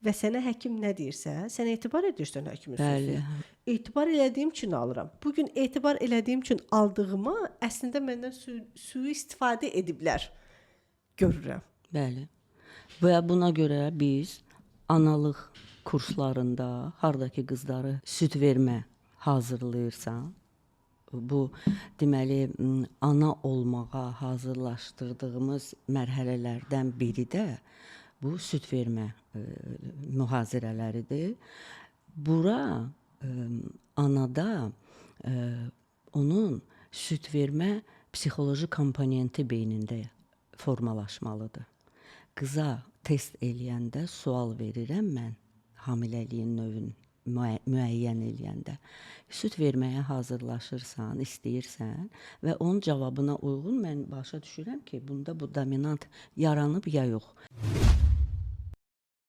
Və sənə həkim nə deyirsə, sən etibar edirsən həkimin Bəli. sözünə. Etibar elədiyim üçün alıram. Bu gün etibar elədiyim üçün aldığıma əslində məndən sui-istifadə ediblər. Görürəm. Bəli. Və buna görə biz analıq kurslarında hardakı qızları süd vermə hazırlayırsan, bu deməli ana olmağa hazırlaşdırdığımız mərhələlərdən biri də bu süd vermə mühazirələridir. Bura anada onun süd vermə psixoloji komponenti beynində formalaşmalıdır. Qıza test eləyəndə sual verirəm mən hamiləliyin növünü müəyyən eləyəndə. Süd verməyə hazırlaşırsan, istəyirsən və onun cavabına uyğun mən başa düşürəm ki, bunda bu dominant yaranıb ya yox.